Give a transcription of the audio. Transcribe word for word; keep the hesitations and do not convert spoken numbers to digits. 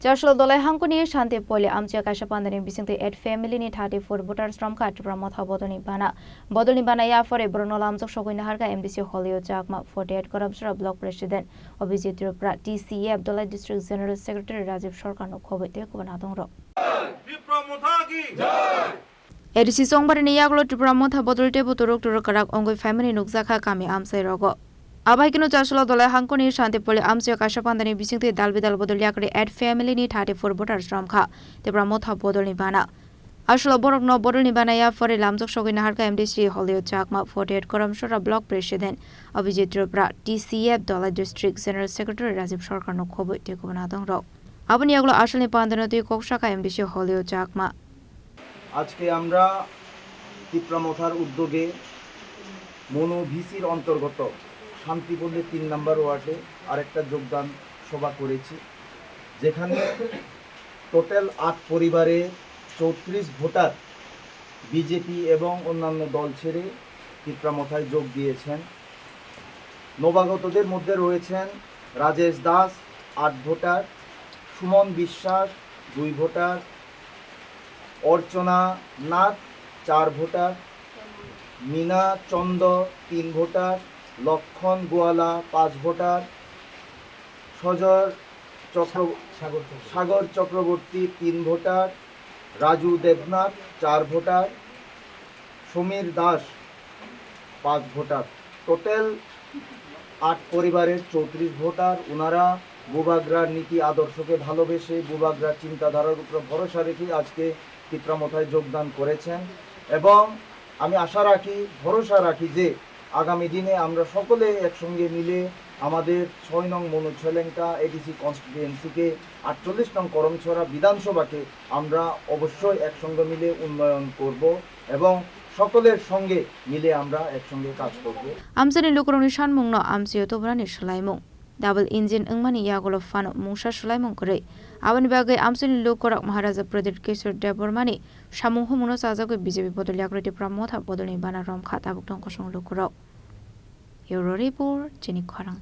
Chaslo Dolai hangkoni Shanti Poli amchia kaisa pandani bisingtwi eight family ni thirty-four voters romkha Tipra Motha bodolni bana. Bodolni bana yaphore borokno lamjok sogwi naharkha M D C Holio Chakma, forty-eight Koramsora Block President Abhijit Tripura, T C F Dolai District General Secretary Rajiv Sarkar no khobwi tei kubun adongrok. Tipra Motha ki jai. A D C Chongbarini yagulo Tipra Motha bodol teibo turuk turuk kwrak wngwi phaimani nukjakha kami amchai rogo. Abaikeno Chaslo Dolai hangkoni Shanti Poli amchai kaisa pandani bisingtwi dal bidal bodol yakarwi eight family ni thirty-four voters romkha Tipra Motha bodolni bana. Aswlo borokno bodolni bana yaphore lamjok sogwi naharkha M D C Holio Chakma, forty-eight Koramsora Block President Abhijit Tripura, T C F Dolai District General Secretary Rajiv Sarkar no khobwi tei kubun adongrok. Aboni yagulo aswlni pandano twi kok sakha M D C Holio Chakma. আজকে আমরা তিপ্রা মথার উদ্যোগে মনো ভিসির অন্তর্গত শান্তিপল্লী তিন নম্বর ওয়ার্ডে আরেকটা যোগদান সভা করেছি, যেখানে টোটাল আট পরিবারে চৌত্রিশ ভোটার বিজেপি এবং অন্যান্য দল ছেড়ে তিপ্রা মথায় যোগ দিয়েছেন। নবাগতদের মধ্যে রয়েছেন রাজেশ দাস, আট ভোটার, সুমন বিশ্বাস, দুই ভোটার, অর্চনা নাথ, চার ভোটার, মিনা চন্দ, তিন ভোটার, লক্ষণ গোয়ালা, পাঁচ ভোটার, সজর চক্র-, সাগর চক্রবর্তী। সাগর চক্রবর্তী, তিন ভোটার, রাজু দেবনাথ, চার ভোটার, সমীর দাস, পাঁচ ভোটার। টোটাল আট পরিবারের চৌত্রিশ ভোটার। ওনারা বুবাগ্রার নীতি আদর্শকে ভালোবেসে, বুবাগ্রার চিন্তাধারার উপর ভরসা রেখে আজকে তিপ্রা মথায় যোগদান করেছেন। এবং আমি আশা রাখি, ভরসা রাখি যে আগামী দিনে আমরা সকলে একসঙ্গে মিলে আমাদের ছয় নং মনোছলেঙ্কা এডিসি কনস্টিটুয়েন্সিকে আটচল্লিশ নং করমছড়া বিধানসভাকে আমরা অবশ্যই একসঙ্গে মিলে উন্নয়ন করব এবং সকলের সঙ্গে মিলে আমরা একসঙ্গে কাজ করব। Amchaini lukurokni sanmungno amchaio tubrani swlaimung. Double engine wngmani yagulo phano mungsa swlaimung kwrwi. Aboni bagwi amchaini lukurok Maharaja Pradyut Kishore Debbarmani samung humungno chajagwi B J P bodol yakarwi Tipra Motha bodolni bana romkha tabuk tong kosong lukurok. Bureau Report, chini khorang.